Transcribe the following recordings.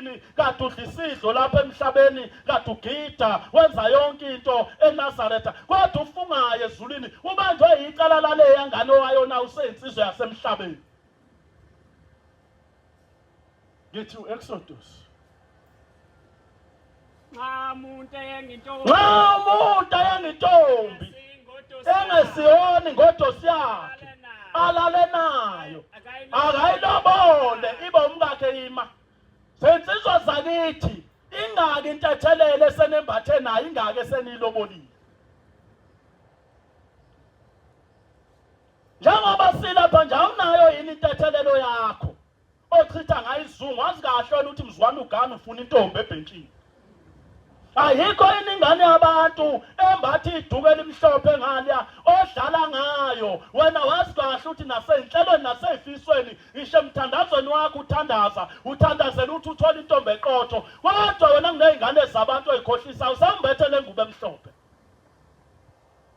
ezulwini kade udla isidlo lapha emhlabeni kade ugida wenza yonke into eNazaretha kodwa ufungayo ezulwini ubanjwe yicala laleya ngane owayona useyinsizwa yasemhlabeni. Ngithi uExodus. Nxa umuntu eyengintombi. Nxa umuntu eyengintombi engesiyona ingodosi yakhe alale nayo akayilobole ibe umkakhe ima. Zinsizwa zakithi ingaki intethelelo esenembathe nayo ingaki eseniyilobolile. Njengoba silapha nje awunayo yini intethelelo yakho ochitha ngayo isizungu wazi kahle wena ukuthi mzwana ugana ufuna intombi ebhentshini. Ayikho yini ingane yabantu embatha iduku elimhlophe ngaliya odlala ngayo wena wazi kahle ukuthi nasey'nhlelweni nasey'fisweni ngisho emthandazweni wakho uthandaza uthandazela ukuthi uthole intombi eqotho kodwa wena kuney'ngane zabantu oyikhohlisayo usambethe le ngubo emhlophe.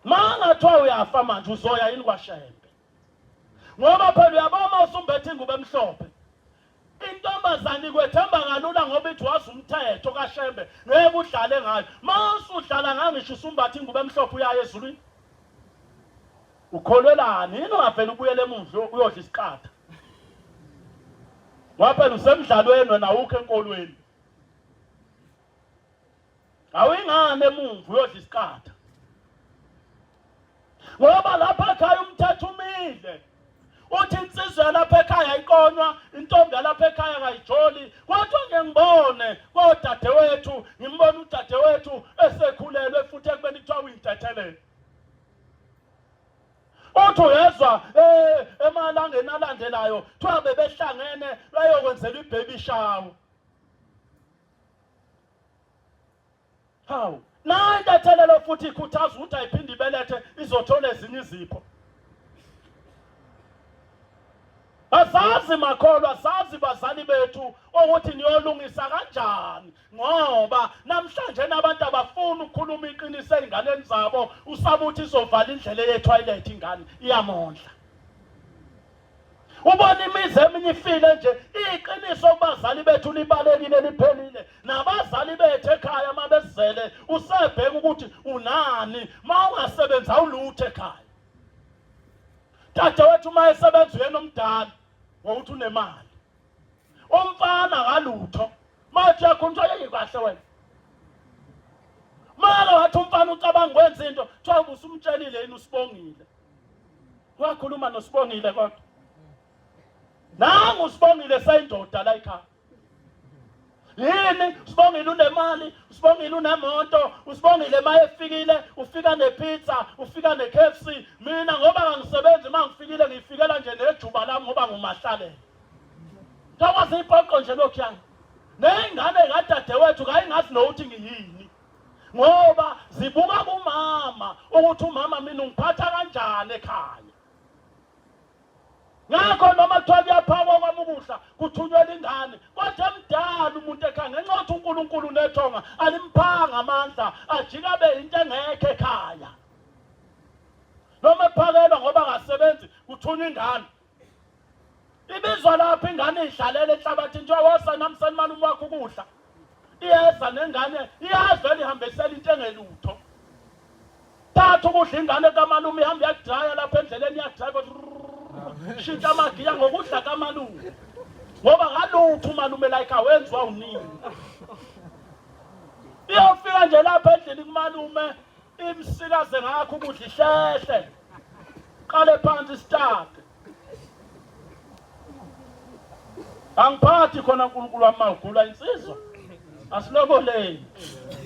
Mangathiwa uyafa manje uzoya yini kwaShembe? Ngoba phela uyabona uma usumbethe ingubo emhlophe intombazane ikwethemba kalula ngoba ithi wazi umthetho kaShembe ngeke udlale ngayo. Uma usudlala ngayo ngisho usumbatha ingubo emhlophe uyaya ezulwini. Ukholwelani yini ungavele ubuyele emuva uyodla isiqatha? Ngoba phela usemdlalweni wena awukho enkolweni. Awuyingane emuva uyodla isiqatha. Ngoba lapha ekhaya umthetho umile. Uthi insizwa yalapha ekhaya ayiqonywa, intombi yalapha ekhaya kayijoli. Kodwa ngeke ngibone kodadewethu, ngimbona udadewethu esekhulelwe futhi ekubeni kuthiwa uyintethelelo. Uthi uyezwa eh emalangeni alandelayo kuthiwa bebehlangene bayokwenzela i-baby shower. Hawu, nayo intethelelo futhi ikhuthaza ukuthi ayiphinde ibelethe izothola ezinye izipho. Asazi makholwa, asazi bazali bethu ukuthi niyolungisa kanjani ngoba namhlanje nabantu abafuni ukukhuluma iqiniso ezinganeni zabo, usaba ukuthi izovala indlela ye-toilet ingane iyamondla. Ubona imizi eminye ifile nje, iqiniso kubazali bethu libalekile liphelile. Nabazali bethu ekhaya uma besizele usebheka ukuthi unani, uma ungasebenzi awulutho ekhaya. Dadewethu uma esebenza uyena omdala ngokuthi unemali. Umfana ngalutho. Manje uyakhuluma uthi kahle wena. Mara wathi umfana ucabanga ukwenza into, kuthiwa ubusumtshelile yini usibongile. Wakhuluma noSibongile kodwa. Nangu uSibongile seyindoda la ekhaya. Yini uSibongile unemali, uSibongile unemoto, uSibongile mayefikile ufika nepizza, ufika neKFC. Mina ngoba ngangisebenzi mangifikile ngifikela nje nejuba lami ngoba ngumahlalela. Ngakwazi ipoqo nje lokhuyana. Neyingane kadadewethu kayingazi nokuthi ngiyini. Ngoba zibuka kumama ukuthi umama mina ungiphatha kanjani ekhaya. Ngakho noma kuthiwa kuyaphakwa kwami ukudla kuthunyelwa ingane kodwa emdala umuntu ekhaya ngenxa yokuthi uNkulunkulu nethonga alimphanga amandla ajika abe into engekho ekhaya. Noma ephakelwa ngoba akasebenzi kuthunywa ingane. Ibizwa lapho ingane idlalela enhlabathini njengoba wosa namseni malume wakho ukudla. Iyeza nengane iyavele ihambisela into engelutho. Thatha ukudla ingane kamalume ihambe iyadraya lapha endleleni iyadrayiva shintsha amagiya ngokudla kamalume ngoba kalutho umalume like awenziwa unini. Iyofika nje lapha endlini kumalume imsikaze ngakho ukudla ihlehle. Qale phansi start. Angiphathi khona uNkulunkulu wami mawugula insizwa. Asiloboleni.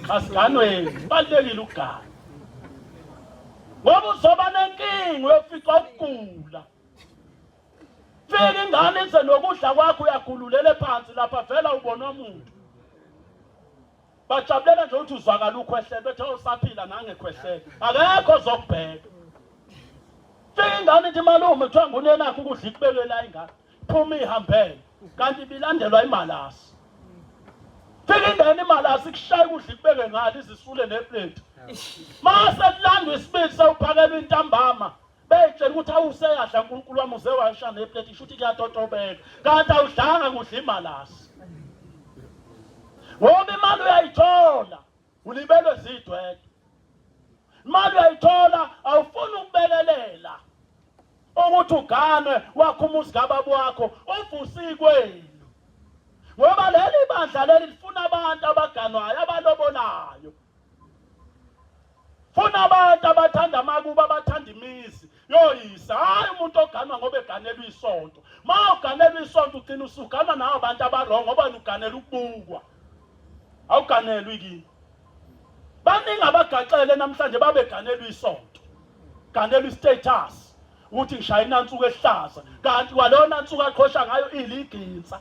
Asiganweni. Kubalulekile ukugana. Ngoba uzoba nenkinga uyoficwa ukugula. Fika ingane ize nokudla kwakho uyagululele phansi lapha vela ubona umuntu. Bajabulela nje ukuthi uzwakala ukhwehlela bethe usaphila nangekhwehlela. Akekho ozokubheka. Fika ingane ithi malume kuthiwa ngunenakho ukudla ikubekwe la ingane. Phuma ihambele kanti ibilandelwa imalasi. Fika ingane imalasi kushaya ukudla ikubeke ngale izisule neplate. Mase kulandwa isibili sewuphakelwa intambama beyitshela ukuthi awuseyadla uNkulunkulu wami uze washa neplate isho ukuthi kuyatotobeka kanti awudlanga kudla imalasi. Ngoba imali uyayithola, ulibelwe zidwedwe. Imali uyayithola, awufuni ukubekelela ukuthi uganwe wakho umuzi kababa wakho uvusikwenu. Ngoba leli bandla leli lifuna abantu abaganwayo abalobolayo. Funa abantu abathanda amakubo abathanda imizi yoyisa, hayi umuntu oganwa ngoba eganelwa isonto. Ma uganelwa isonto ugcina usuganwa nawo abantu abarong ngoba wena uganela ukubukwa. Awuganelwi kini. Baningi abagaxele namhlanje babeganelwa isonto. Ganelwa istatus ukuthi ngishaya inansuku ehlaza kanti kwalona nsuku aqhosha ngayo iliginsa.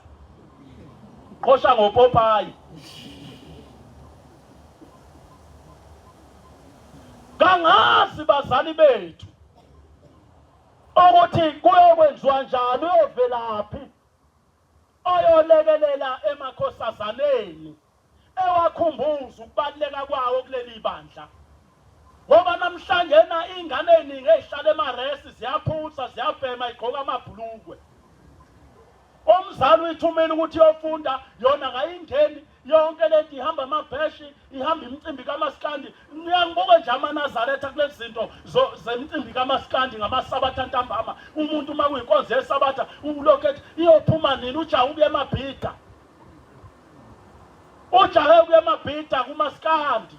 Qhosha ngopopayi. Kangazi bazali bethu ukuthi kuyokwenziwa njani uyovelaphi oyolekelela emakhosazaneni ewakhumbuza ukubaluleka kwawo kuleli bandla ngoba namhlanje na ingane eziningi ezihlala emaresi ziyaphutha ziyabhema igqoka amabhulukwe umzali uyithumile ukuthi iyofunda yona kayingeni yonke lento ihamba amabheshi ihamba imicimbi kamaskandi niyangibuka nje amanazaretha kulezi zinto zemicimbi kamaskandi ngamasabatha ntambama umuntu uma kuyinkonzo yesabatha ulokhu ethi iyophuma nini ujahe ukuya emabhida ujahe ukuya emabhida kumaskandi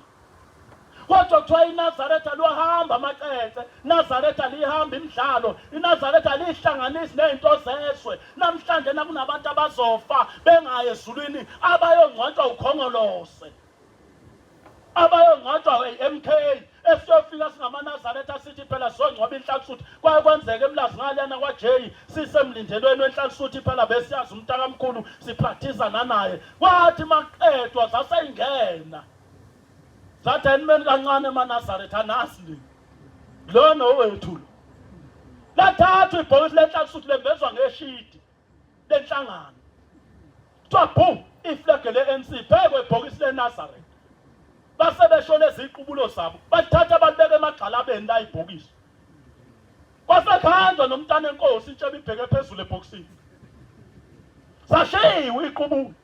Kodwa kuthiwa iNazaretha luhamba amacece, iNazaretha lihamba imidlalo, iNazaretha lihlanganisi nezinto zezwe. Namhlanje nakunabantu abazofa bengayi ezulwini abayongcwatshwa ukhongolose. Abayongcwatshwa iMK esiyofika singamaNazaretha sithi phela sizongcwaba inhlansuthi. Kwaye kwenzeka emlazi ngaliyana kwaJ sisemlindelweni wenhlansuthi phela besiyazi umntakamkhulu sipractice nanaye. Kwathi maqedwa zaseyingena. Zathi ayinimeni kancane emaNazaretha nasi nini. Lona owethu lo. Lathathwa ibhokisi lenhlansuthi lembezwa ngeshidi lenhlangano. Kuthiwa bhu iflege le-ANC phekwe ibhokisi leNazaretha. Base besho lezi iqubulo zabo balithatha balibeka emagxalabeni la ibhokisi. Kwasekhanjwa nomntana enkosi intshebe ibheke phezulu ebhokisini. Sashiwa iqubulo.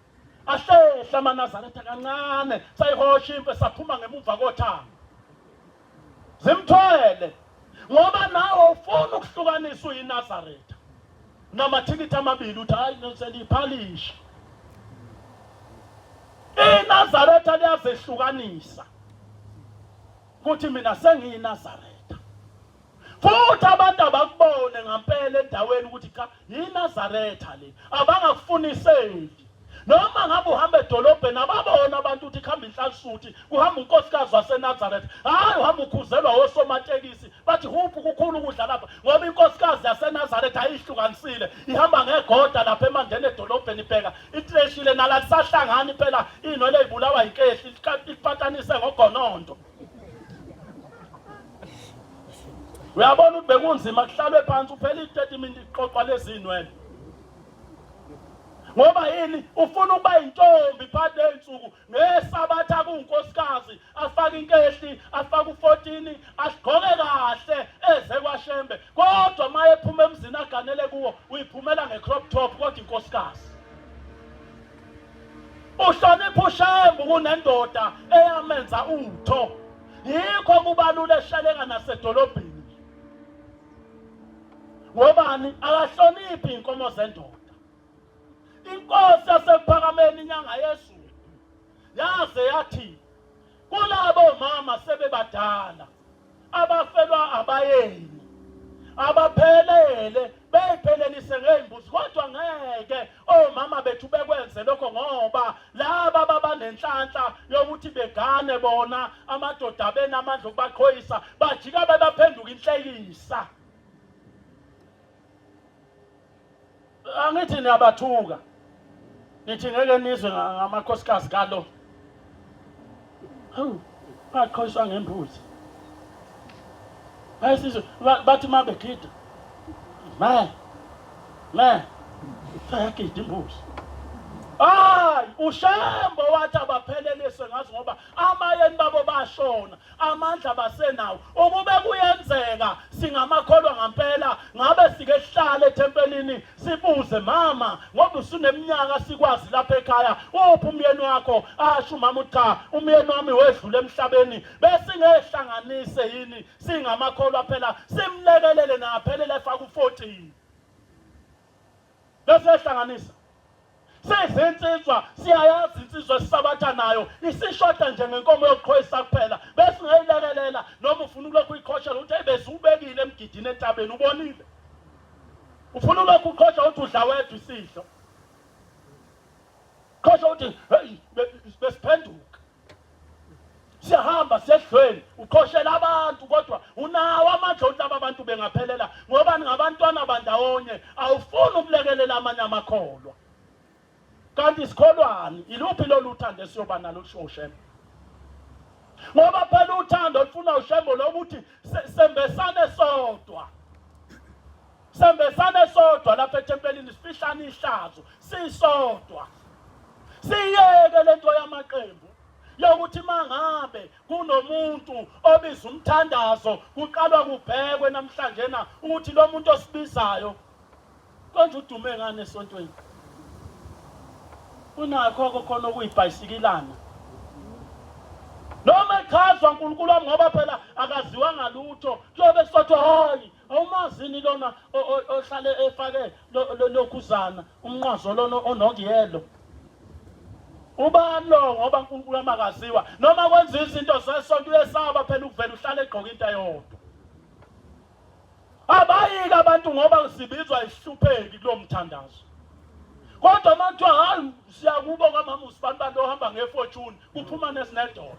Ahlehla amaNazaretha kancane, sayihosha impe saphuma ngemuva kothango. Zimthwele ngoba nawe ufuna ukuhlukanisa uyiNazaretha. Namathikithi amabili uthi hayi seliphalisha. INazaretha liyazehlukanisa ukuthi mina sengiyiNazaretha. Futhi abantu abakubone ngampela endaweni ukuthi cha yiNazaretha le, abangakufuniseli. Noma ngabe uhamba edolobheni ababona abantu ukuthi kuhamba inhlansuthi, kuhamba unkosikazi waseNazaretha. Hhayi uhamba ukhuzelwa osomatekisi bathi huphu kukhulu ukudla lapha ngoba inkosikazi yaseNazaretha ayihlukanisile ihamba ngegoda lapha emandeni edolobheni ibheka itreshile nala kusahlangani phela iy'nwele ey'bulawa yinkehli ipatanise ngogonondo. Uyabona ukuthi bekunzima kuhlalwe phansi uphela i-30 minutes kuxoxwa lezi nwele. Ngoba yini ufuna ukuba intombi phakathi nezinsuku ngesabatha kunkosikazi afake inkehli afake u14 asigqoke kahle eze kwaShembe kodwa maye ephuma emzini aganele kuwo uyiphumela ngecrop top kodwa inkosikazi Uhlonipha uShembe kunendoda eyamenza utho. Yikho kubalula esheleka nasedolobheni. Ngobani akahloniphi inkomo zendoda. Inkosi yasekuphakameni inyanga yezulu yaze yathi kulabo mama sebebadala abafelwa abayeni abaphelele beyiphelelise ngey'mbuzi kodwa ngeke omama bethu bekwenze lokho ngoba laba babanenhlanhla yokuthi begane bona amadoda abenamandla okubaqhoyisa bajika bebaphenduka inhlekisa Angithi niyabathuka. Nithi ngeke nizwe ngamakhosikazi kalo. Hawu, baqhoshwa ngembuzi. Bayisizwe bathi uma begida. Ma. Ma. Bayagida imbuzi. Hayi, uShembo wathi abaphelelise bathuse ngazo ngoba amayeni babo bashona, amandla basenawo. Ukube kuyenzeka singamakholwa ngampela, ngabe sike sihlale ethempelini sibuze mama, ngoba usuneminyaka sikwazi lapha ekhaya, uphi umyeni wakho? Asho umama cha, umyeni wami wedlula emhlabeni. Besingehlanganise yini singamakholwa phela simlekelele naphelele efaka u-14 bese ehlanganisa sizinsizwa siyayazi insizwa esisabatha nayo isishoda nje ngenkomo yokuqhoyisa kuphela bese ungayilekelela noma ufuna ukulokhu uyiqhoshela ukuthi hey bese ubekile emgidini entabeni ubonile ufuna ulokhu uqhosha uthi udla wedwa isidlo qhosha uthi hey besiphenduka siyahamba siyedlweni uqhoshela abantu kodwa unawo amandla okuthi laba bantu bengaphelela ngoba ningabantwana bandawonye awufuni ukulekelela amanye amakholwa kanti sikholwani iluphi lolu uthando esiyoba nalo kusho uShembe ngoba phela uthando olufuna uShembe lokuthi sembesane sodwa sembesane sodwa lapha ethempelini sifihlane ihlazo sisodwa siyeke lento yamaqembu yokuthi mangabe kunomuntu obiza umthandazo kuqalwa kubhekwe namhlanje na ukuthi lo muntu osibizayo konje udume ngani esontweni unakho khona okuyibhayisikilana noma echazwa uNkulunkulu wami ngoba phela akaziwanga lutho kuyobe kusothiwa hayi awumazini lona ohlale efake lokhuzana umnqwazo lona onokuyelo ubani lo ngoba uNkulunkulu amakaziwa noma kwenza izinto zesonto uyesaba phela ukuvela uhlale egqoka into eyodwa abayike abantu ngoba sibizwa isihlupheki kulo mthandazo kodwa uma kuthiwa hayi siyakubo kamama usibanibani ohamba ngefortune kuphuma nesinedolo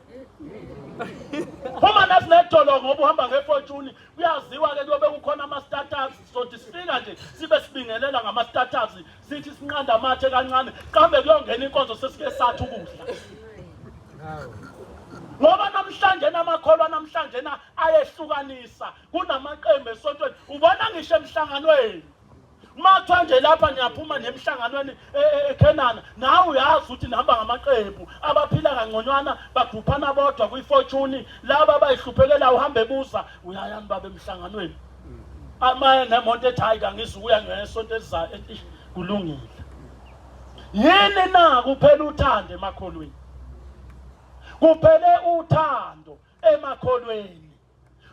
phuma nesinedolo ngoba uhamba ngefortune kuyaziwa-ke kuyobe kukhona ama-status sothi sifika nje sibe sibingelela ngama-status sithi sinqanda amathe kancane kambe kuyongena inkonzo sesike sathi ukudla ngoba namhlanje namakholwa namhlanje na ayehlukanisa kunamaqembu esontweni ubona ngisho emhlanganweni uma kuthiwa nje lapha niyaphuma nemhlanganweni e, e, eKhenana nawe uyazi ukuthi nihamba ngamaqembu abaphila kangconywana bagruphana bodwa kwi-fortune laba abayihluphekela uhambe ebuza uyayani baba emhlanganweni amaye nemonto ethi hayi kangizukuya ngesonto elizayo kulungile yini na kuphela uthando emakholweni kuphele uthando emakholweni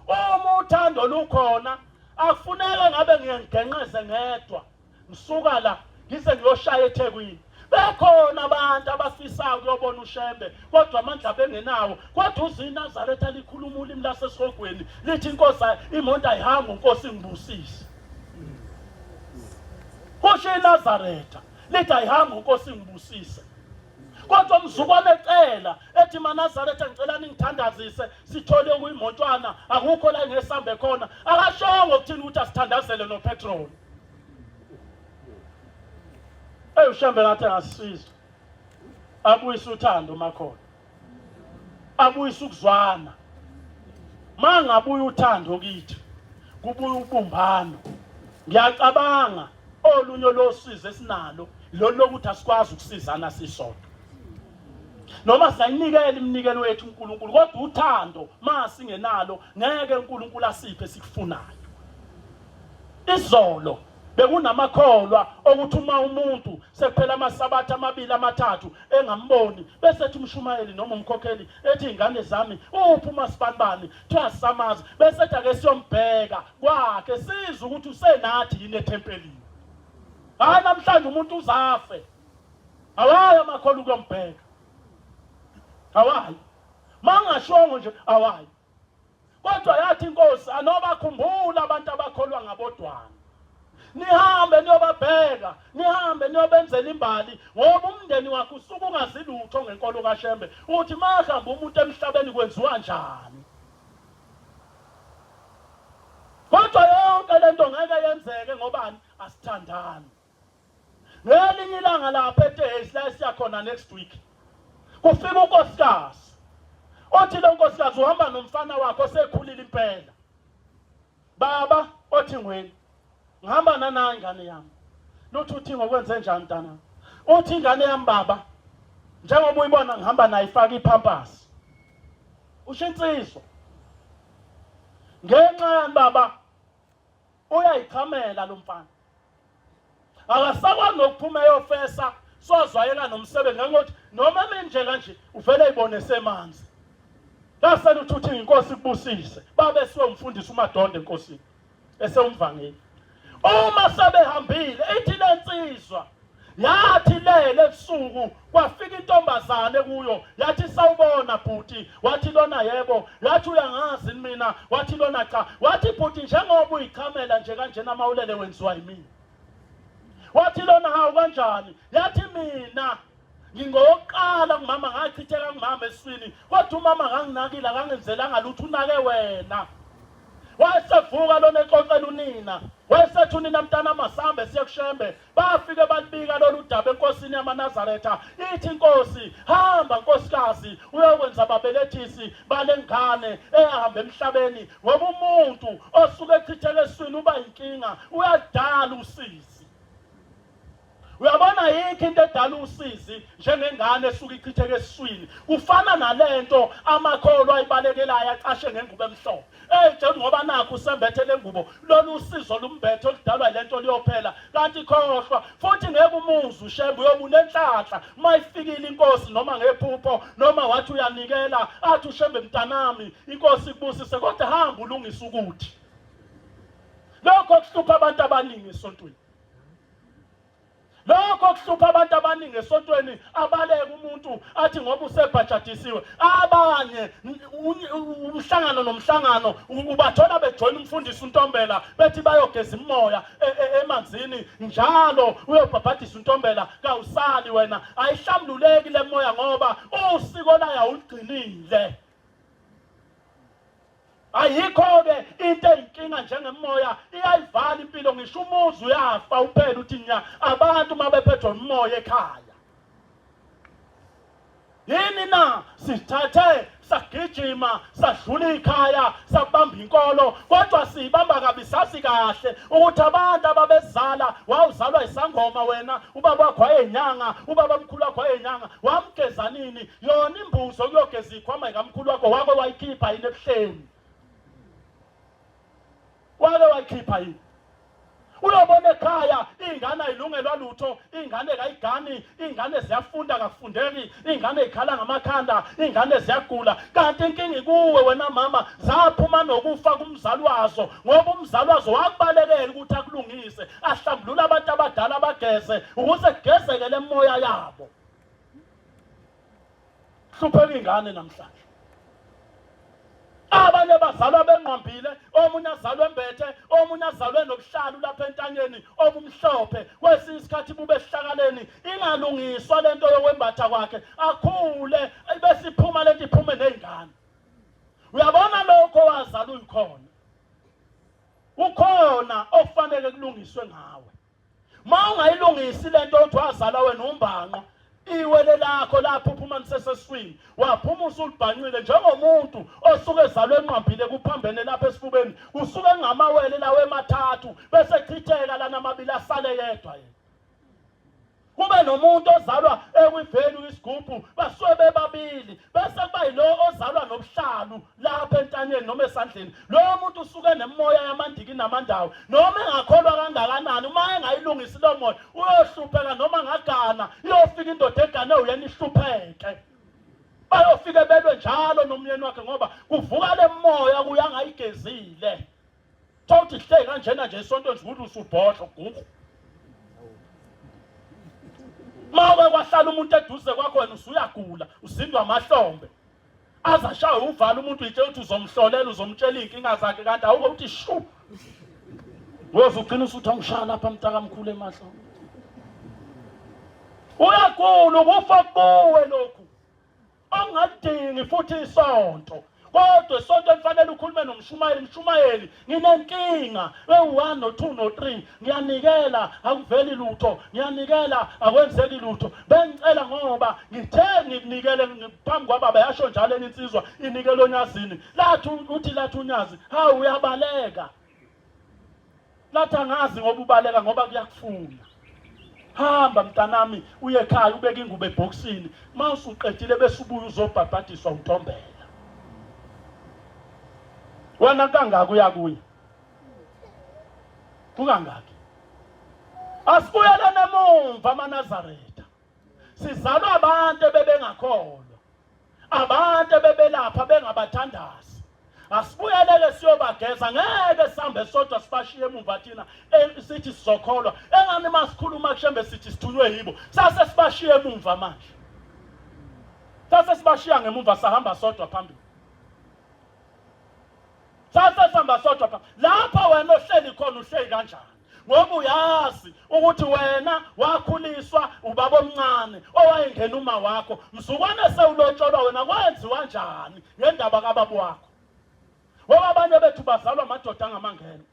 uma uthando lukhona akufuneke ngabe ngiye ngigenqeze ngedwa ngisuka la ngize ngiyoshaya eThekwini bekhona abantu abafisayo ukuyobona uShembe kodwa amandla bengenawo kodwa uZinazaretha likhuluma ulimi lasesihogweni lithi inkosi imoto ayihambi unkosi ngibusise kusho iNazaretha lithi ayihambi unkosi ngibusise kodwa umzukwane ecela ethi maNazaretha ngicela ningithandazise sithole okuyimotwana akukho la ngesambe khona akashongo kuthini ukuthi asithandazele nopetrol Ey uShembe ngathi angasisiza abuyise uthando makhona abuyise ukuzwana mangabuya uthando kithi kubuya ubumbano ngiyacabanga olunye losizo esinalo lolu lokuthi asikwazi ukusizana sisodwa noma singayinikela iminikelo yethu uNkulunkulu kodwa uthando masingenalo ngeke uNkulunkulu asiphe sikufunayo izolo bekunamakholwa okuthi uma umuntu sekuphela amasabatha amabili amathathu engamboni bese ethi umshumayeli noma umkhokheli ethi ingane zami uphi umasibanibani kuthiwa samazi bese ethi ake siyombheka kwakhe sizwe ukuthi usenathi yini ethempelini hhayi namhlanje umuntu uzafe awayi amakholwa ukuyombheka awayi mangashongo nje awayi Kodwa yathi inkosi anobakhumbula abantu abakholwa ngabodwana. Nihambe niyobabheka, nihambe niyobenzela imbali ngoba umndeni wakhe usuke ungazi lutho ngenkolo kaShembe. Uthi mahamba umuntu emhlabeni kwenziwa njani? Kodwa yonke lento ngeke yenzeke ngobani? Asithandani. Ngelinye ilanga lapha eTehesi la esiya khona next week kufika unkosikazi othi lo nkosikazi uhamba nomfana wakhe osekhulile impela baba othi ngweni ngihamba nanayi ingane yami luthi uthi ngokwenze njani mntana uthi ingane yami baba Njengoba uyibona ngihamba naye ifaka ipampers. Usho insizwa. Ngenxa yani baba uyayichamela lo mfana. Akasakwazi nokuphuma eyofesa sozwayela nomsebenzi ngangokuthi noma eminje kanje uvele ayibone semanzi. Lasele uthi uthi inkosi kubusise. Babe siwe umfundisi uMadondo enkosini. Esewumvangeli. Uma sebehambile ithi lensizwa yathi lele ebusuku kwafika intombazane kuyo yathi sawubona bhuti wathi lona yebo yathi uyangazi mina wathi lona cha wathi bhuti njengoba uyichamela nje kanjena mawulele wenziwa yimina wathi lona hawu kanjani yathi mina Ngingowokuqala kumama ngachitheka kumama esiswini kodwa umama nganginakile akangenzelanga lutho unake wena. Wayesevuka lona exoxela unina. Wayesethi unina mntana masambe siye kuShembe. Bafike balibika lolu daba enkosini yamaNazaretha. Ithi inkosi, hamba nkosikazi uyokwenza ababelethisi bale ngane eyahamba emhlabeni ngoba umuntu osuke echitheka esiswini uba yinkinga uyadala usizi. Uyabona yikho into edala usizi njengengane esuke ichitheke esiswini. Kufana nalento amakholwa ayibalekelayo acashe ngengubo emhlophe. Ey tshela ngoba nakho usembethe lengubo lolu usizo lumbethe oludalwa lento liyophela kanti khohlwa futhi ngeke umuzi ushembe uyobe unenhlanhla uma ifikile inkosi noma ngephupho noma wathi uyanikela athi ushembe mntanami inkosi ikubusise kodwa hamba ulungise ukuthi lokho kuhlupha abantu abaningi esontweni. Lokho kuhlupha abantu abaningi esontweni abaleke umuntu athi ngoba usebhajadisiwe abanye umhlangano nomhlangano ubathola bejoyina umfundisi uNtombela bethi bayogeza imoya e, e, emanzini njalo uyobhabhadisa uNtombela kawusali wena ayihlambululeki le moya ngoba usiko layo awuligcinile. Ayikho-ke into eyinkinga njengemoya iyayivala impilo ngisho umuzi uyafa uphela uthi nya abantu uma bephethwe umoya ekhaya. Yini na sithathe sagijima sadlula ikhaya sabamba inkolo kodwa siyibamba kabi sazi kahle ukuthi abantu ababezala wawuzalwa isangoma wena ubaba wakho wayenyanga ubaba mkhulu wakho wayenyanga wamgeza nini Yona imbuzo kuyogeza ikhwama ikamkhulu wakho wake wayikhipha yini ebuhleni? Wake wayikhipha yini? Uyobona ekhaya ingane ayilungelwa lutho, ingane kayigani, ingane ziyafunda kakufundeki, ingane ikhala ngamakhanda, ingane ziyagula. Kanti inkinga ikuwe wena mama, zaphuma nokufa kumzali wazo ngoba umzali wazo wakubalekela ukuthi akulungise, ahlambulule abantu abadala bageze ukuze kugezeke lemoya yabo. Hlupheka ingane namhlanje. Abanye bazalwa benqambile, omunye azalwe embethe, omunye azalwe nobuhlalu lapha entanyeni obumhlophe, kwesinye isikhathi bube esihlakaleni, ingalungiswa lento yokwembatha kwakhe, akhule bese iphuma lento iphume nezingane. Uyabona lokho wazalwa uyikhona. Ukhona okufanele kulungiswe ngawe. Uma ungayilungisi lento othi wazalwa wena umbanqo iwele lakho laphupha uma niseseswini waphuma usulibhanqile njengomuntu osuke ezalwe enqambile kuphambene lapha esifubeni kusuke ngamawele lawo emathathu bese chitheka lana amabili asale yedwa yena kube nomuntu ozalwa ekwivelu isigubhu basuke bebabili bese kuba yilo ozalwa nobuhlalu lapha entanyeni noma esandleni lowo muntu usuke nemoya yamandiki namandawo noma engakholwa kangakanani uma engayilungisi lo moya uyohlupheka noma ngagana iyofika indoda egane uyena ihlupheke bayofike belwe njalo nomyeni wakhe ngoba kuvuka le moya kuye angayigezile Thola ukuthi hleki kanjena nje esontweni nje ukuthi usubhodla gugu. Mawe kwahlala umuntu eduze kwakho wena usuyagula, usindwa amahlombe. Aze ashawe uvalo umuntu uyitshela ukuthi uzomhlolela uzomtshela iy'nkinga zakhe kanti awuke uthi shu. Woze ugcina usuthi angishaya lapha mntakamkhulu emahlombe. Uyagula ukufa kuwe lokhu. Ongalidingi futhi isonto. Kodwa isonto elifanele ukhulume nomshumayeli, mshumayeli, nginenkinga ewu-1 no-2 no-3, ngiyanikela akuveli lutho, ngiyanikela akwenzeki lutho. Bengicela ngoba ngithe ngikunikele phambi kwababa, yasho njalo enye insizwa inikele onyazini. Lathi uthi lathi unyazi, hawu uyabaleka. Lathi angazi ngoba ubaleka ngoba kuyakufuna. Hamba mntanami uye ekhaya ubeke ingubo ebhokisini, uma usuqedile bese ubuya uzobhabhadiswa uNtombela. Wena kangaka uya kuye? Kukangaki? Asibuyeleni emumva amaNazaretha. Sizalwa abantu ebebengakholwa. Abantu ebebelapha bengabathandazi. Asibuyeleke siyobageza ngeke sihambe sodwa sibashiye emumva thina eh, sithi sizokholwa. Engani masikhuluma kushembe sithi sithunywe yibo. Sase sibashiye emumva manje. Sase sibashiya ngemumva sahamba sodwa phambili. Sase sihamba sodwa phambili. Lapha wena ohleli khona uhleli kanjani? Ngoba uyazi ukuthi wena wakhuliswa ubaba omncane owayengena uma wakho mzukwane sewulotsholwa wena kwenziwa njani ngendaba kababa wakho ngoba abanye bethu bazalwa amadoda angamangena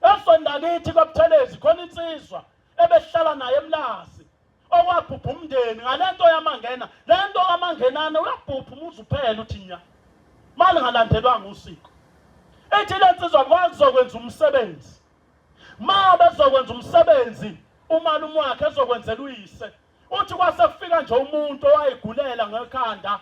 ezweni lakithi kwaButhelezi khona insizwa ebehlala naye eMlazi okwabhubha umndeni ngalento yamangena lento kamangenana uyabhubha umuzi uphela uthi nya mali ngalandelwanga usiko ethi lensizwa kwakuzokwenza umsebenzi ma bezokwenza umsebenzi umalume wakhe ezokwenzela uyise uthi kwase kufika nje umuntu owayigulela ngekhanda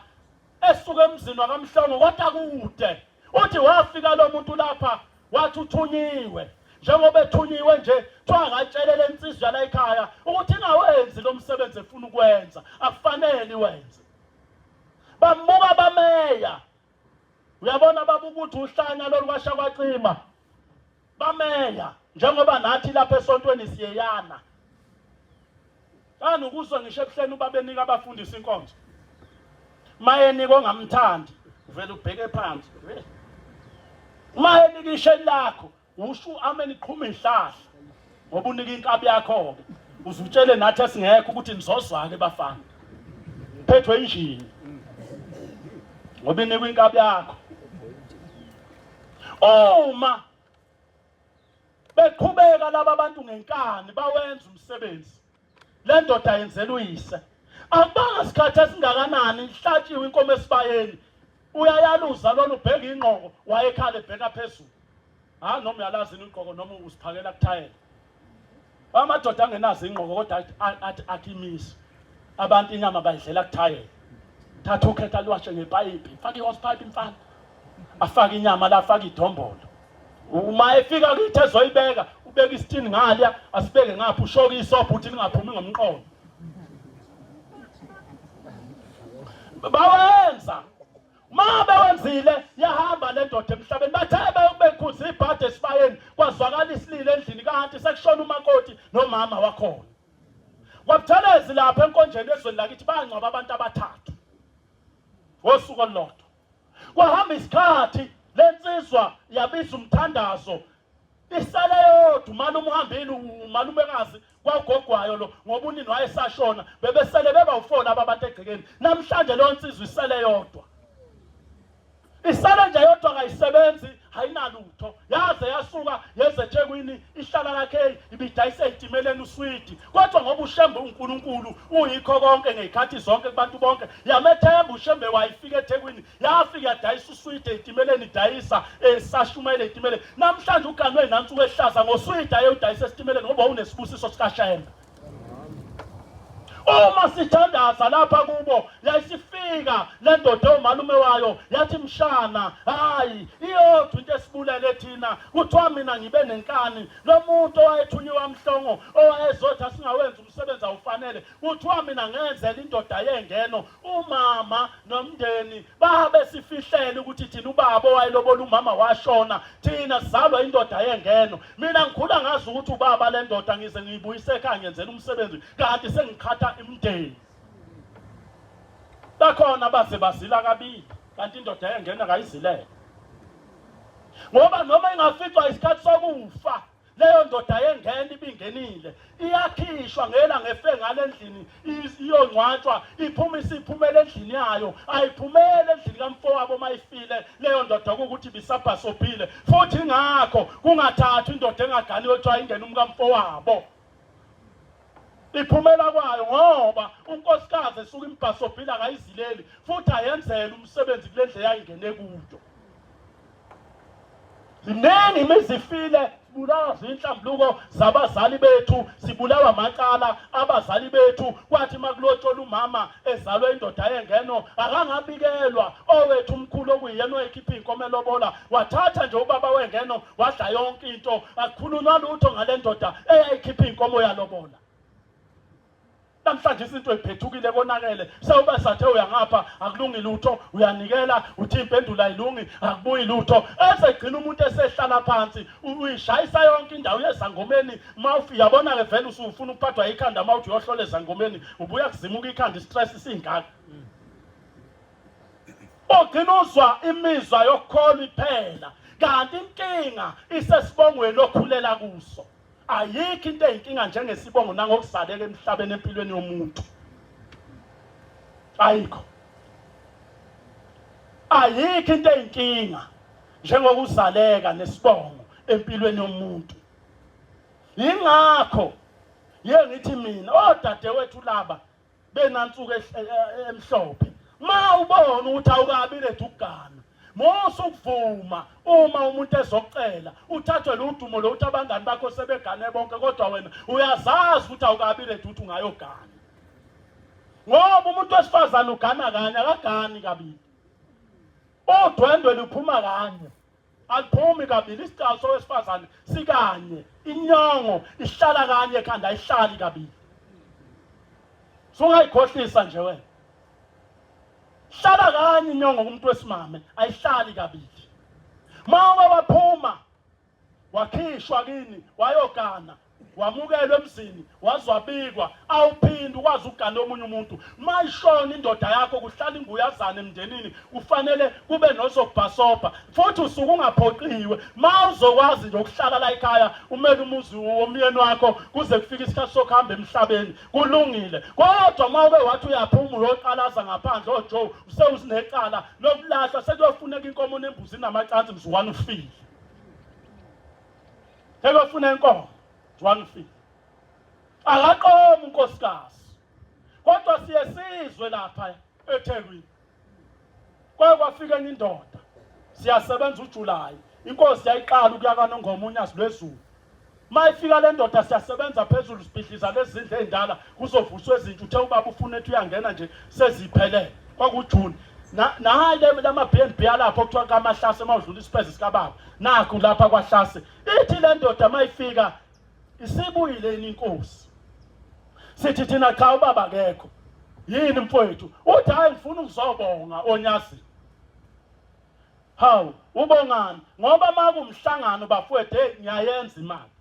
esuka emzini wakamhlongo kodwa kude uthi wafika lo muntu lapha wathi uthunyiwe njengoba ethunyiwe nje kuthiwa akatshele le nsizwa yala ekhaya ukuthi ingawenzi lo msebenzi efuna ukwenza akufanele iwenze bambuka bameya uyabona baba ukuthi uhlanya lolu kwasha kwacima bameya njengoba nathi lapha esontweni siyeyana Kani ukuzwa ngisho ebuhleni ubabenika abafundisi inkonzo. Mayenika ongamthandi uvele ubheke phansi. Mayenika isheli lakho usho amen iqhuma ihlahla ngoba unika inkabi yakho ke. Uzutshele nathi esingekho ukuthi nizozwa ke bafana. Phethwe injini. Ngoba inikwa inkabi yakho. Uma Beqhubeka laba bantu ngenkani bawenza umsebenzi. Le ndoda yenzela uyise. Akubanga sikhathi esingakanani ihlatshiwe inkomo esibayeni. Uyayaluza lona ubheka ingqoko wayekhala ebheka phezulu. Ha noma uyalazi ingqoko noma usiphakela kuthayela. Amadoda angenazo ingqoko kodwa athi athi imisi. Abantu inyama bayidlela kuthayela. Thatha ukhetha liwashe ngepayipi, faka i-hose pipe mfana. Afake inyama la, afake idombolo. Uma efika kithi ezoyibeka, ubeka isitini ngalya, asibeke ngapha ushoke isobho uthi lingaphumi ngomqondo. Bawenza Uma bewenzile yahamba le ndoda emhlabeni bathe bekhuza ibhadi esibayeni kwazwakala isililo endlini kanti sekushona umakoti nomama wakhona. KwaButhelezi lapha enkonjeni ezweni lakithi bangcwaba abantu abathathu ngosuku olulodwa. Kwahamba isikhathi lensizwa yabiza umthandazo isale yodwa umalume uhambile umalumekazi kwagogwayo lo ngoba unini wayesashona bebesele beba u-four laba abantu egcekeni namhlanje leyo nsizwa isele yodwa isale nje yodwa kayisebenzi ayinalutho yaze yasuka yeze eThekwini ihlala lakhe ibidayisa ezitimeleni uswidi kodwa ngoba uShembe uNkulunkulu uyikho konke ngezikhathi zonke kubantu bonke yamethemba uShembe wayifika eThekwini yafika yadayisa uswidi ezitimeleni idayisa esashumayela ezitimeleni namhlanje uganwe nansuku ehlaza ngoswidi ayewudayisa esitimeleni ngoba unesibusiso sikaShembe uma sithandaza lapha kubo yayisifika le ndoda ewumalume wayo yathi mshana hayi iyodwa into esibulele thina kuthiwa mina ngibe nenkani lo muntu owayethunyiwe amhlongo owayezothi asingawenzi umsebenzi awufanele kuthiwa mina ngenzela indoda yengeno umama nomndeni babe sifihlele ukuthi thina ubaba owayelobola umama washona thina sizalwa indoda yengeno mina ngikhula ngazi ukuthi ubaba le ndoda ngize ngiyibuyise ekhaya ngenzela umsebenzi kanti sengiqhatha imndeni bakhona baze bazila kabili kanti indoda yengena kayizilele ngoba noma ingaficwa isikhathi sokufa leyo ndoda yengena ibingenile iyakhishwa ngela ngefe ngale ndlini iyongcwatshwa iphuma isiphumela endlini yayo ayiphumele endlini kamfowabo uma ifile leyo ndoda kuwukuthi ibisabhasobhile futhi ingakho kungathathwa indoda engaganiwe kuthiwa ingene umkamfowabo iphumela kwayo ngoba unkosikazi esuke imbhasobhile akayizileli futhi ayenzele umsebenzi kule ndlela yayingene kuyo ziningi imizi ifile. Sibulawa zinhlambuluko zabazali bethu, sibulawa amacala abazali bethu. Kwathi makulotshola umama ezalwe indoda yengeno, akangabikelwa owethu umkhulu okuyiyena owayekhipha iy'nkomo elobola, wathatha nje ubaba wengeno wadla yonke into, akukhulunywa lutho ngale ndoda eyayikhipha iy'nkomo yalobola. Namhlanje izinto iphethukile konakele sewube sathe uyangapha akulungi lutho uyanikela uthi impendulo ayilungi akubuyi lutho esegcina umuntu esehlala phansi uyishayisa yonke indawo yezangomeni mawufi yabona ke vele usufuna ukuphathwa ikhanda mawuthi uyohlola ezangomeni ubuya kuzimuka ikhanda istress singaka ogcina uzwa imizwa yokukholwa iphela kanti inkinga isesibongweni okhulela kuso. Ayikho into eyinkinga njengesibongo nangokuzaleka emhlabeni empilweni yomuntu. Ayikho. Ayikho into eyinkinga njengokuzaleka nesibongo empilweni yomuntu. Yingakho ye ngithi mina odadewethu laba benansuku emhlophe ma ubona ukuthi awukabi ready ukugana musa ukuvuma uma umuntu ezocela uthathwe ludumo lokuthi abangani bakho sebegane bonke kodwa wena uyazazi ukuthi awukabi ready ukuthi ungayogana ngoba umuntu wesifazane ugana kanye akagani kabili udwendwe luphuma kanye Aliphumi kabili isicalo sowesifazane sikanye, inyongo ihlala kanye ekhanda ayihlali kabili. Sungayikhohlisa nje wena. Hlala kanye inyongo kumuntu wesimame ayihlali kabili. Mawuke waphuma wakhishwa kini wayogana wamukelwa emzini wazwabikwa awuphindi ukwazi ukugana omunye umuntu mayishona indoda yakho kuhlala inguyazana emndenini kufanele kube nozokubhasobha futhi usuke ungaphoqiwe ma uzokwazi nje ukuhlala la ekhaya umele umuzi womyeni wakho kuze kufike isikhathi sokuhamba emhlabeni kulungile kodwa uma uke wathi uyaphuma uyoqalaza ngaphandle ojoe usewusinecala lokulahlwa sekuyofuneka inkomo nembuzi namacansi mzukwane ufile Sekuyofuna inkomo 150. Akaqomi unkosikazi. Kodwa siye sizwe lapha eThekwini. Kwake kwafika enye indoda. Siyasebenza uJuly. Inkosi yayiqala ukuya kaNongoma unyazi lwezulu. Mayifika le ndoda siyasebenza phezulu sibhidliza lezi zindlu ey'ndala kuzovuswa ezintsha uthe ubaba ufuna ethi uyangena nje seziphelele kwakuJuni nayi lama B&B alapho kuthiwa kaMahlase mawudlula isipheze sikababa nakhu lapha kwaHlase ithi le ndoda mayifika isibuyile yini inkosi sithi thina cha ubaba akekho yini mfowethu uthi hayi ngifuna ukuzobonga onyazini hawu ubongani ngoba makumhlangano bafowethu hey ngiyayenza imali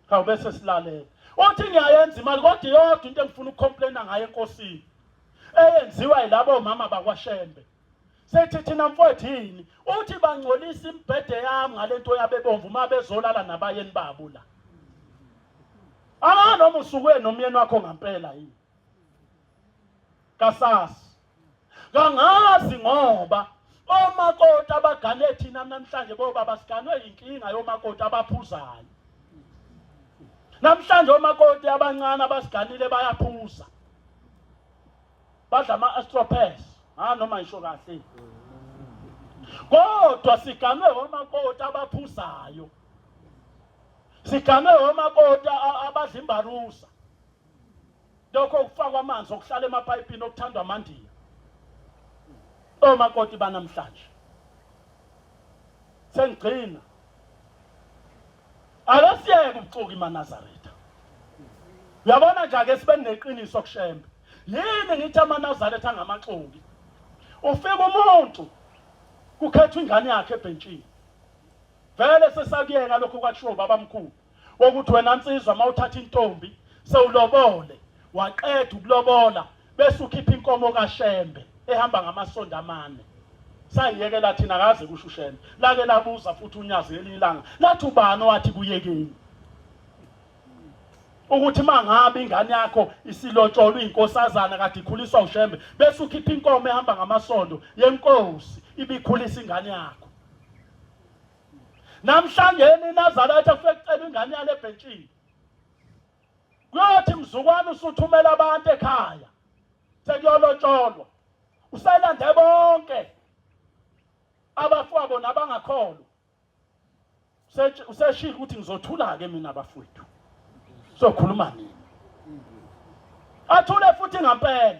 hawu bese silalela uthi ngiyayenza imali kodwa iyodwa into engifuna ukucomplaina ngayo enkosini eyenziwa yilabo mama bakwaShembe sethi thina mfowethu yini uthi bangcolisa imibhede yami ngalento yabebomvu uma bezolala nabayeni babo la anga noma usuke nomyeni wakho ngampela yini kasasi kangazi ngoba omakoti abagane thina namhlanje bobaba siganwe inkinga yomakoti abaphuzayo namhlanje omakoti abancane abasiganile bayaphuza badla ama-astropes ha noma ngisho kahle kodwa siganwe omakoti abaphuzayo siganwe omakoti abadla imbarusa lokho okufakwa amanzi okuhlala emapayipini okuthandwa amandiya omakoti banamhlanje sengigcina Ake siyeke ubuxoki maNazaretha. Uyabona nje ake sibe neqiniso kuShembe. Yini ngithi amaNazaretha angamaxoki? Ufika umuntu kukhethwa ingane yakhe ebhentshini. Vele sesakuyeka lokho kwakushiwo ubabamkhulu wokuthi wena nsizwa uma uthatha intombi sewulobole waqeda ukulobola bese ukhipha inkomo kaShembe ehamba ngamasondo amane sayiyekela thina kaze kusho uShembe lake labuza futhi unyazi ngelinye ilanga lathi ubani owathi kuyekeni ukuthi mangabe ingane yakho isilotsholwa inkosazana kade ikhuliswa uShembe bese ukhipha inkomo ehamba ngamasondo yenkosi ibikhulisa ingane yakho namhlanje iNazaretha kufike kucela ingane yale ebhentshini Kuyothi mzukwana usuthumela abantu ekhaya sekuyolotsholwa uselande bonke abafowabo nabangakholwa. Useshilo ukuthi ngizothula-ke mina bafowethu, sokhuluma nini? Athule futhi ngampela.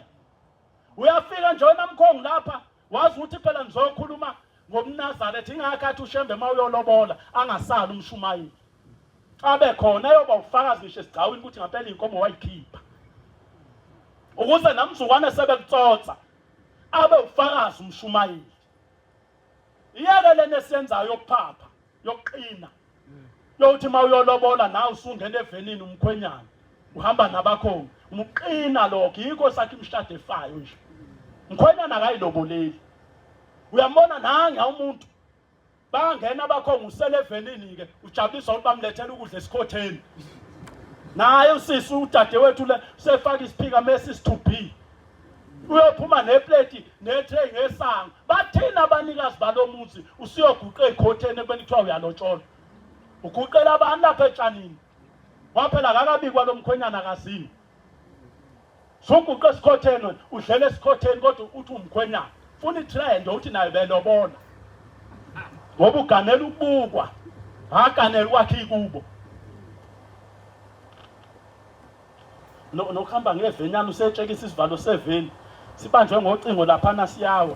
Uyafika nje wena mkhongi lapha, wazi ukuthi phela ngizokhuluma ngomNazaretha, ingakho athi uShembe uma uyolobola angasali umshumayeli. Abe khona ayoba ufakazi ngisho esigcawini ukuthi ngampela inkomo wayikhipha. Ukuze namzukwane sebekutsotsa abe ufakazi umshumayeli. Iyeke lena esiyenzayo yokuphapha, yokuqina. Yokuthi uma uyolobola nawe usungena evenini umkhwenyana, uhamba nabakhongi. Umuqina lokho, yikho sakhe imishado efayo nje. Mkhwenyana akayiloboleli. Uyambona nange umuntu bangena abakhongi usele evenini ke ujabuliswa ukuthi bamlethela ukudla esikhotheni. Naye usisi udadewethu le usefaka isiphika mesi to be. Uyophuma nepleti netray ngesango. Bathina abanikazi balomuzi usuyoguqa ezikhotheni ekubeni kuthiwa uyalotsholwa. Uguqela abantu lapha etshanini. Waphela akakabikwa lo mkhwenyana akaziwa. Suguqa esikhotheni wena, udlela esikhotheni kodwa uthi umkhwenyana. Funa itrend uthi naye belobola. Ngoba uganela ukubukwa. Aganela ukwakha ikubo. No nokuhamba ngevenyana usetshekisa isivalo seveni. Sibanjwe ngocingo laphana siyawa.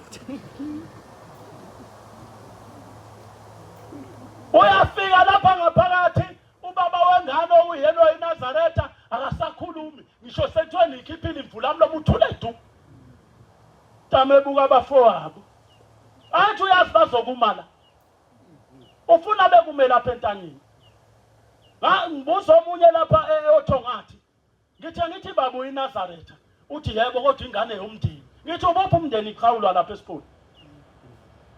Uyafika lapha ngaphakathi ubaba wengane okuyena oyiNazaretha akasakhulumi ngisho sekuthiwa nikhiphile imvula mlomo uthule du. Tamebuka abafowabo. Athi uyazi bazokuma la. Ufuna bekume lapha entanyeni. Ngibuza omunye lapha eOthongathi. Ngithe ngithi baba uyiNazaretha. Uthi yebo kodwa ingane yomndeni. Ngithi ubuphi umndeni iqhawulwa lapha esikhulu.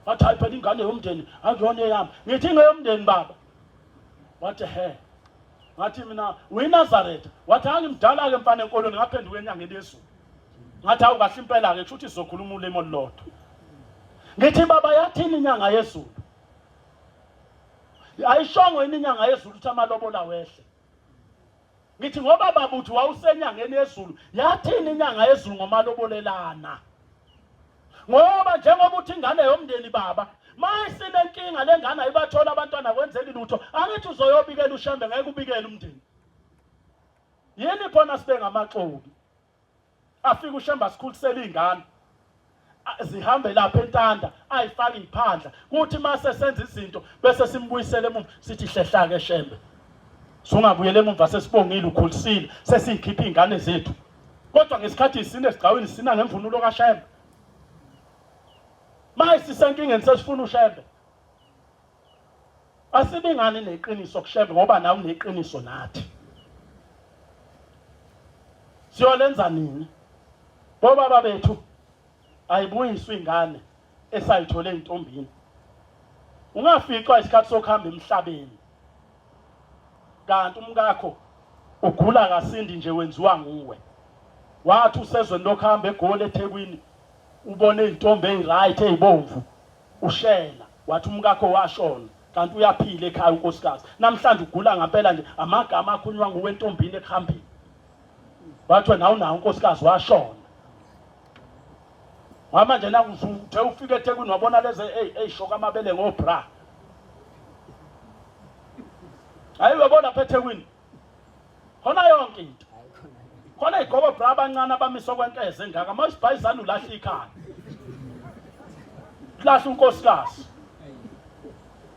Wathi hayi phela ingane yomndeni akuyona eyami. Ngithi ingeyomndeni baba. Wathi he. Ngathi mina uyiNazaretha. Wathi angimdala ke mfana enkolweni ngaphenduka enyangeni yezulu. Ngathi awu kahle impela ke kusho ukuthi sizokhuluma ulimi olulodwa. Ngithi baba yathini inyanga yezulu? Ayishongo yini inyanga yezulu ukuthi amalobola wehle? Ngithi ngoba baba uthi wawusenyangeni yezulu, yathini inyanga yezulu ngomalobolelana? Ngoba njengoba uthi ingane yomndeni baba, mayisinenkinga lengane ayibathola abantwana kwenzeki lutho, angithi uzoyobikela uShembe ngeke ubikele umndeni. Yini khona sibe ngamaxoki? Afike uShembe asikhulisele izingane. Zihambe lapha entanda ayifake iphandla kuthi mase senza izinto bese simbuyisele emuva sithi hlehla ke Shembe sungabuyela emumva sesibongile ukhulisile sesiyikhipha izingane zethu kodwa ngesikhathi isine esigcawini sina ngemvunulo kaShembe maye sisenkingeni sesifuna uShembe Asibingani neqiniso kuShembe ngoba nawe uneqiniso nathi. Siyolenza nini? Bobaba bethu ayibuyiswe ingane esayithole entombini. Ungaficwa isikhathi sokuhamba emhlabeni. Kanti umkakho ugula kasindi nje wenziwa nguwe. Wathi usezweni lokuhamba eGoli eThekwini ubone izintombi eziright ezibomvu ushela wathi umkakho washona kanti uyaphila ekhaya unkosikazi namhlanje ugula ngampela nje amagama akhulunywa nguwe entombini ekuhambeni wathi wena awunawo unkosikazi washona manje nakuthe ufike eThekwini wabona lezi eyishoka amabele ngobra hayi uyabona lapha eThekwini khona yonke into khona igqoko bra abancane abamiswa kwenkeze engaka uma isibhayizana ulahla ikhanda kulahla unkosikazi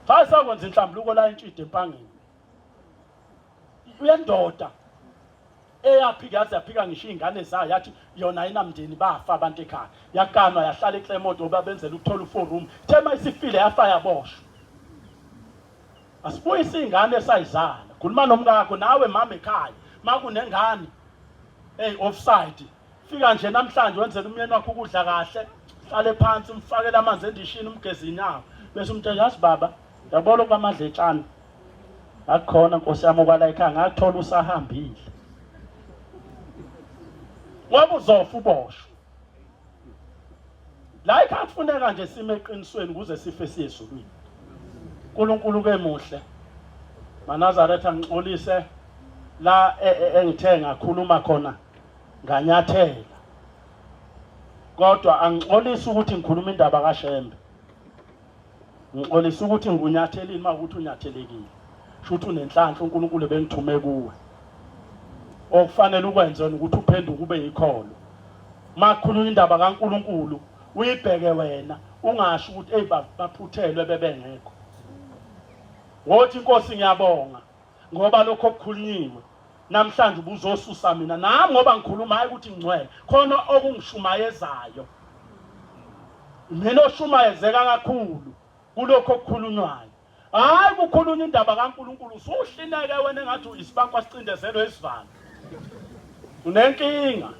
cha sakwenza inhlambuluko la intshide empangeni uyendoda eyaphika yaze yaphika ngisho iy'ngane zayo yathi yona ayinamndeni bafa abantu ekhaya yakanwa yahlala eclermont ngoba benzela ukuthola u-four room ithe uma isifile yafa yaboshwa Asibuyise ingane esayizala. Khuluma nomkakho nawe mama ekhaya. Makunengane hey offside. Fika nje namhlanje wenzela umyeni wakho ukudla kahle. Hlale phansi umfakele amanzi endishini umgeze inyawo. Bese umtshela yazi baba, yabona okwamadletshana. Akukhona Nkosi yami okwala ekhaya ngakuthola usahambile. Ngoba uzofa uboshwe. La ekhaya kufuneka nje sime eqinisweni ukuze sife siye ezulwini. uNkulunkulu ke muhle. MaNazaretha ngixolise la e, e, engithe ngakhuluma khona nganyathela. Kodwa angixolisi ukuthi ngikhuluma indaba kaShembe. Ngixolisa ukuthi ngunyathelile uma ukuthi unyathelekile. Shuthi unenhlanhla uNkulunkulu ebengithume kuwe. Okufanele ukwenze ukuthi uphenduke ube yikholo. Makhulunywa indaba kaNkulunkulu uyibheke wena ungasho ukuthi hey baphuthelwe bebengekho. Wothi inkosi ngiyabonga ngoba lokho okukhulunyiwe namhlanje ubuzosusa mina nami ngoba ngikhuluma hayi ukuthi ngcwele khona okungishumayezayo mina oshumayezeka kakhulu kulokho okukhulunywayo hayi kukhulunywa indaba kaNkuluNkulu usuhlineke wena engathi isibankwa sicindezelwe isivalo unenkinga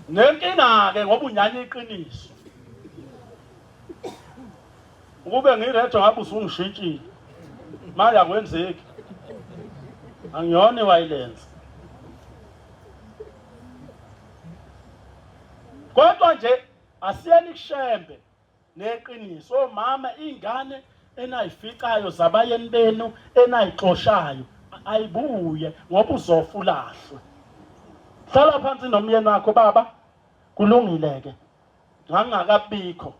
nenkinga-ke ngoba unyanya iqiniso Ukube ngiredo ngabe usungishintshile. Manje akwenzeki. Angiyona iwayilense. Kodwa nje asiyeni kushembe neqiniso omama ingane enayificayo zabayeni benu enayixoshayo ayibuye ngoba uzofa ulahlwe. Hlala phansi nomyeni wakho baba kulungile ke. Ngangingakabikho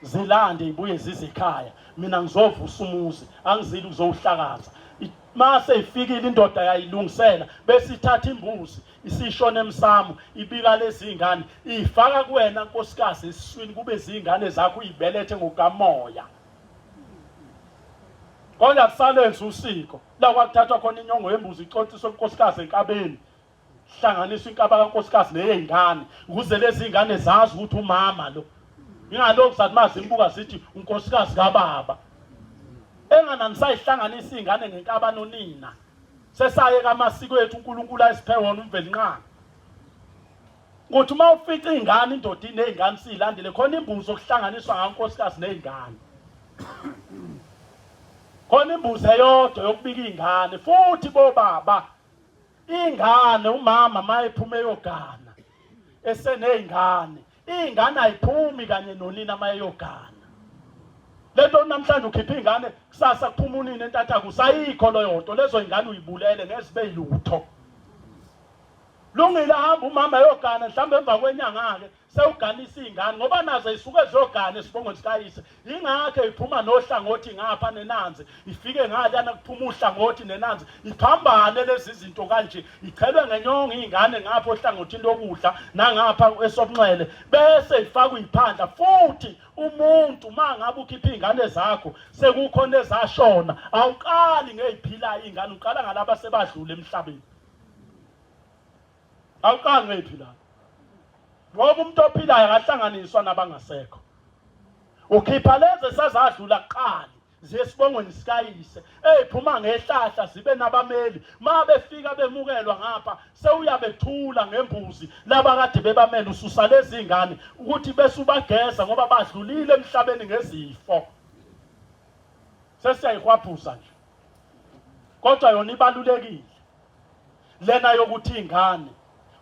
zilande ibuye zize ekhaya mina ngizovusa umuzi angizili ukuzowuhlakaza mase ifikile indoda yayilungisela bese ithatha imbuzi isishona emsamo ibika lezi ngane ifaka kuwena nkosikazi esiswini kube zingane zakho uyibelethe ngokamoya kodwa kusalenza usiko la kwakuthathwa khona inyongo yembuzi icontsiswe kunkosikazi enkabeni hlanganisa inkaba kankosikazi neyey'ngane ukuze lezi ngane zazi ukuthi umama lo ingalokhu sathi uma zimbuka sithi unkosikazi kababa enganani iy'ngane ngenkaba nonina sesaye kamasiko ethu uNkulunkulu ayisiphe wona uMvelinqangi ukuthi uma ufica ingane indoda inezingane siyilandele khona imbuzi okuhlanganiswa ngankosikazi nezingane khona imbuzi eyodwa yokubika ingane futhi bobaba Ingane umama mayephuma eyogana esenezingane, ingane ayiphumi kanye nonina mayeyogana. Lento namhlanje ukhipha ingane kusasa kuphuma unina entathaku usayikho leyo nto lezo ingane uyibulele ngezibe yilutho. Lungile hamba umama eyogana mhlawumbe emva kwenyanga-ke sewuganisa iy'ngane ngoba nazo zisuke ziyogana esibongweni sikayise yingakho iphuma nohlangothi ngapha nenanzi ifike ngalana kuphuma uhlangothi nenanzi iphambane lezi zinto kanje ichelwe ngenyongo iy'ngane ngapha ohlangothini lokudla nangapha esobunxele bese ifakwa iphandla futhi umuntu uma ngabe ukhipha iy'ngane zakho sekukhona ezashona awuqali ngey'philayo iy'ngane uqala ngalaba sebadlule emhlabeni Awuqali ngeyiphilayo. Ngoba umuntu ophilayo akahlanganiswa nabangasekho. Ukhipha lezi esazadlula kuqali ziye esibongweni sikayise eziphuma ngehlahla zibe nabameli ma befika bemukelwa ngapha sewuyabethula ngembuzi laba kade bebamele ususa lezi ngane ukuthi bese ubageza ngoba badlulile emhlabeni ngezifo sesiyayihwabhuza nje kodwa yona ibalulekile lena yokuthi ingane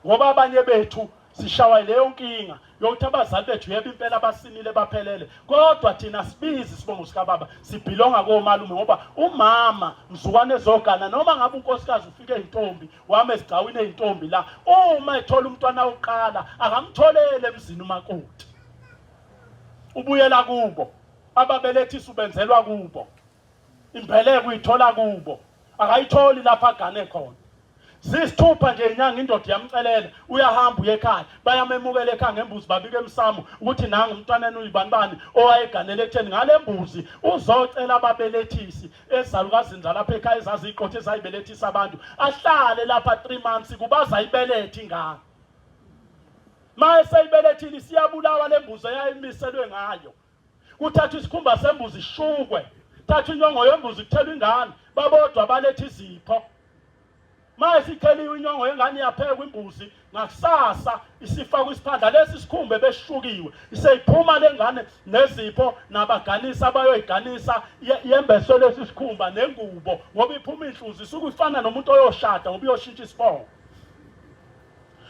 ngoba abanye bethu sishawa leyo nkinga yokuthi abazali bethu yebo impela basimile baphelele kodwa thina sibizi isibongo sikababa sibhilonga komalume ngoba umama mzukwane ezogana noma ngabe unkosikazi ufike intombi wame esigcawini eyintombi la uma ethola umntwana wokuqala akamtholele emzini umakoti ubuyela kubo ababelethisa ubenzelwa kubo Imbeleko uyithola kubo, akayitholi lapha agane khona. Zisithupha nje inyanga indoda iyamcelela, uyahamba uye ekhaya, bayamemukela ekhaya ngembuzi babika emsamo ukuthi nangu umntwaneni uyibanibani owayeganele ekutheni ngale mbuzi uzocela ababelethisi ezalukazini zalapha ekhaya ezaziyiqotha ezayibelethisa abantu ahlale lapha 3 months kubaza ibelethe ingane. Maye seyibelethile isiyabulawa lembuzi eyayimiselwe ngayo. Kuthathwa isikhumba sembuzi ishukwe, thatha inyongo yembuzi kuthelwa ingane, babodwa baletha izipho. Maye sitheliwe inyongo yengane iyaphekwa imbuzi ngakusasa isifakwa isiphandla lesi sikhumba ebesishukiwe iseyiphuma lengane nezipho nabaganisa abayoyiganisa yembeswe lesi sikhumba nengubo ngoba iphuma inhluzi isuke ifana nomuntu oyoshada ngoba iyoshintsha isibongo.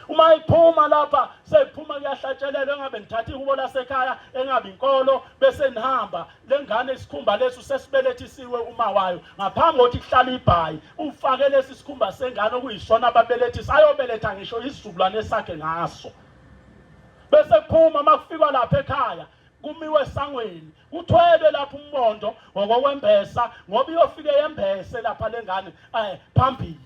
Uma iphuma lapha seyiphuma kuyahlatshelelwa engabe nithatha ihubo lasekhaya engabe inkolo bese nihamba lengane isikhumba leso sesibelethisiwe uma wayo ngaphambi kokuthi kuhlale ibhayi ufake lesi sikhumba sengane okuyisona ababelethisa ayobeletha ngisho isizukulwane sakhe ngaso bese kuphuma makufikwa lapha ekhaya. Kumiwe esangweni, kuthwelwe lapha umbondo ngokokwembesa ngoba iyofike yembese lapha lengane phambili.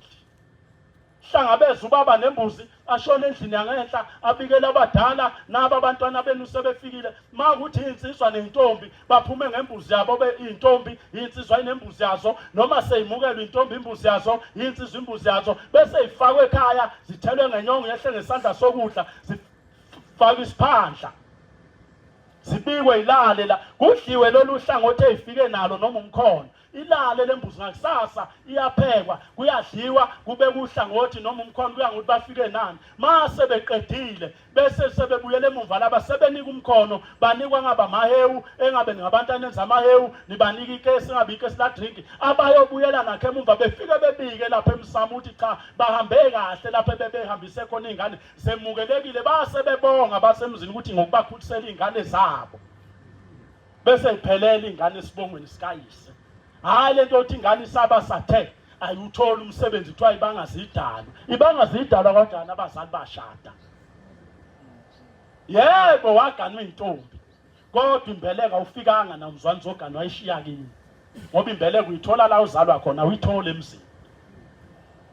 Hlangabeza ubaba nembuzi ashone endlini yangenhla abikele abadala naba abantwana benu sebefikile. Makuthi insizwa nentombi baphume ngembuzi yabo be intombi insizwa inembuzi yazo noma seyimukelwe intombi imbuzi yazo insizwa imbuzi yazo bese ifakwe ekhaya zithelwe ngenyongo yehle ngesandla sokudla zifakwe isiphandla zibikwe ilale la kudliwe lolu hlangothi eyifike nalo noma umkhono Ilale lembuzi ngakusasa iyaphekwa kuyadliwa kube kuhlangothi noma umkhono kuya ngokuthi bafike nani. Mase beqedile bese sebebuyela emumva laba sebenika umkhono banikwa ngaba mahewu engabe ningabantu anenza amahewu nibanika ikesi engabe ikesi la drink abayobuyela nakho emumva befike bebike lapha emsamo ukuthi cha bahambe kahle lapha bebehambise khona izingane zemukelekile base bebonga basemzini ukuthi ngokubakhulisela izingane zabo. Bese iphelela ingane esibongweni sikayise. Hayi lento yokuthi ingane isaba sathe ayiwutholi umsebenzi kuthiwa ibanga zidalwa. Ibanga zidalwa kanjani abazali bashada? Yebo waganwa intombi. Kodwa imbeleko awufikanga na umzwani zoganwa ayishiya kini. Ngoba imbeleko uyithola la uzalwa khona uyithola emzini.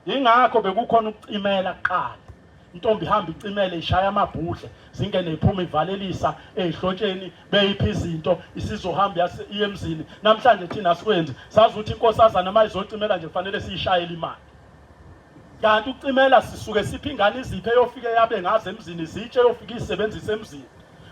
Yingakho bekukhona ukucimela kuqala. Intombi ihamba icimele ishaya amabhudle zingene iphuma ivalelisa ezihlotsheni beyiphi izinto isizohamba iye emzini. Namhlanje thina sikwenzi sazi ukuthi inkosazana uma izocimela nje kufanele siyishayele imali. Kanti ukucimela sisuke siphi ingane iziphi eyofike yabe ngazo emzini izitshe eyofike isebenzise emzini.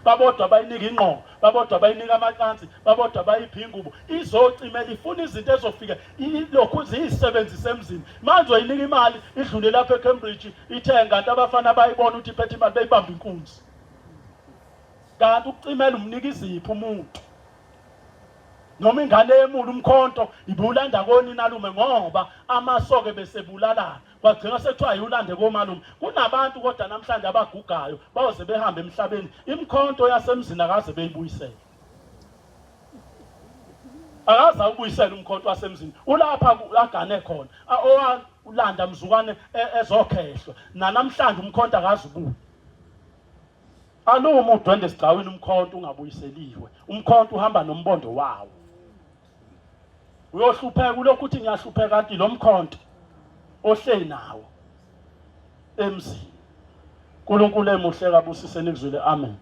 Babodwa bayinika ingqongo, babodwa bayinika amacansi, babodwa bayiphi ingubo. Izocimela ifuna izinto ezofika ilokhu ziyisebenzise emzini. Manje uyinika imali idlule lapha eCambridge ithenge kanti abafana bayibona ukuthi iphethe imali beyibamba inkunzi. Kanti ukucimela umnika iziphi umuntu. Noma ingane yemula umkhonto ibulanda koninalume ngoba amasoke besebulalana. Kwagcina sekuthiwa yiwulande komalume. Kunabantu kodwa namhlanje abagugayo bayoze behambe emhlabeni imikhonto yasemzini akaze beyibuyisele. Akaze awubuyisele umkhonto wasemzini. Ulapha agane khona. Owalanda mzukwane e, ezokhehlwa. Nanamhlanje umkhonto akaze ubuye. Aluma udwende esigcawini umkhonto ungabuyiseliwe. Umkhonto uhamba nombondo wawo. Uyohlupheka ulokhu uthi ngiyahlupheka kanti lo mkhonto ohleli nawo emzini. uNkulunkulu emuhle kabusise nikuzwile amen.